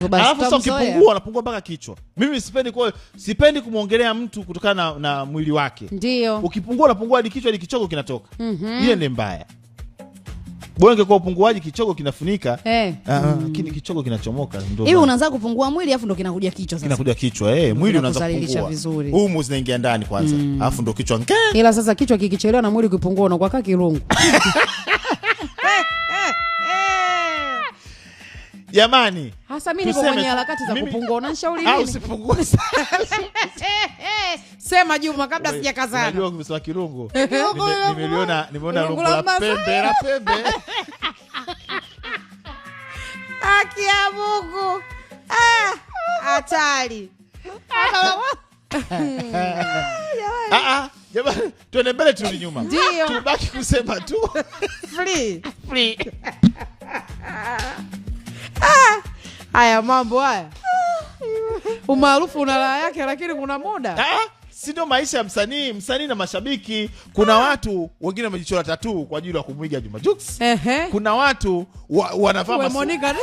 Basi Alafu sasa tutamzoea. ukipungua unapungua mpaka kichwa. Mimi sipendi kwa sipendi kumwongelea mtu kutokana na mwili wake. Ndio. Ukipungua unapungua hadi kichwa, hadi kichogo kinatoka. Ile ni mbaya. Bora ingekuwa upunguaji kichogo kinafunika. Ah, lakini kichogo kinachomoka ndio. Hivi Mbaya. unaanza kupungua mwili afu ndo kinakuja kichwa sasa. Kinakuja kichwa, mwili unaanza Kinakuzalilisha kupungua. vizuri. Humu zinaingia ndani kwanza. Alafu ndo kichwa nge. Ila sasa kichwa kikichelewa na mwili ukipungua unakuwa kaa kirungu. Jamani. Hasa mimi niko Tuseme kwenye harakati za kupungua, unanishauri Ah, nini? usipungue. Sema Juma kabla sijakazana. Unajua ukisema kirungu. Nimeliona nimeona Lungu lungu la la Masai. pembe la pembe. Haki ya Mungu. Ah, hatari. Ah ah, jamani, tuende mbele turudi nyuma. Ndio. Tubaki kusema tu. Free. Free. Ah, haya mambo haya. Umaarufu una raha yake lakini kuna muda. Ah, si ndio maisha ya msanii, msanii na mashabiki. Kuna watu wengine wamejichora tattoo kwa ajili ya kumwiga Juma Jux. Kuna watu wanavaa Uwe Monica.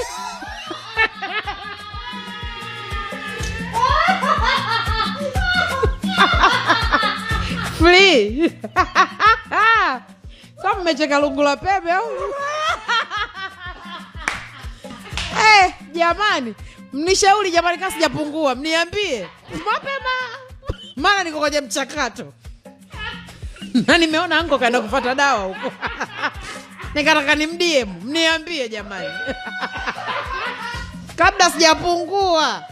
Free. Sasa mmecheka lungu la pembe au? Jamani, mnishauri jamani, kama sijapungua, mniambie mapema. Maana niko kwenye mchakato. Na nimeona anko kaenda kufuata dawa huko. Nikataka nimdie, mniambie jamani. Kabla sijapungua.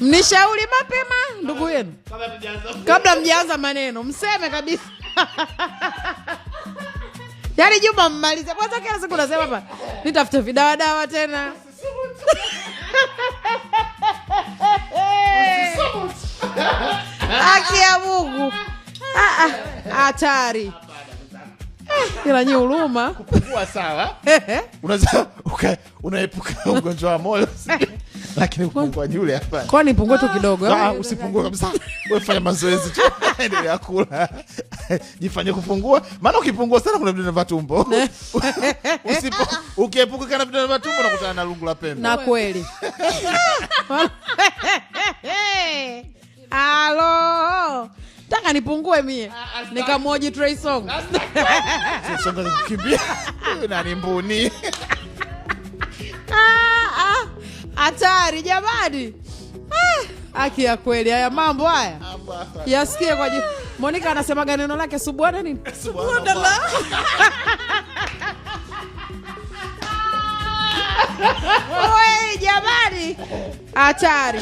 Mnishauri mapema ndugu yenu. Kabla mjaanza maneno, mseme kabisa. Yaani Juma mmalize. Kwanza kila siku nasema hapa, nitafute vidawa dawa tena. Haki ya Mungu. Ah, ah, hatari. Ila nyi huruma. Kupungua sawa. Unaweza unaepuka ugonjwa wa moyo. Lakini kupungua ni yule hapa. Kwani nipungue tu kidogo? Ah, usipungue kabisa. Wewe fanya mazoezi tu. Endelea kula. Jifanye kupungua. Maana ukipungua sana kuna vidonda vya tumbo. Usipo ukiepuka kana vidonda vya tumbo unakutana na lungu la pembe. Na kweli. Alo. Nataka nipungue mie. Nikamwoji Trey Songz. Trey Songz kukimbia. Nani mbuni? Hatari jamani. Haki ya kweli haya mambo haya. Yasikie kwa Monica anasemaga neno lake subwana nini? Subhanallah. Oi jamani. Hatari.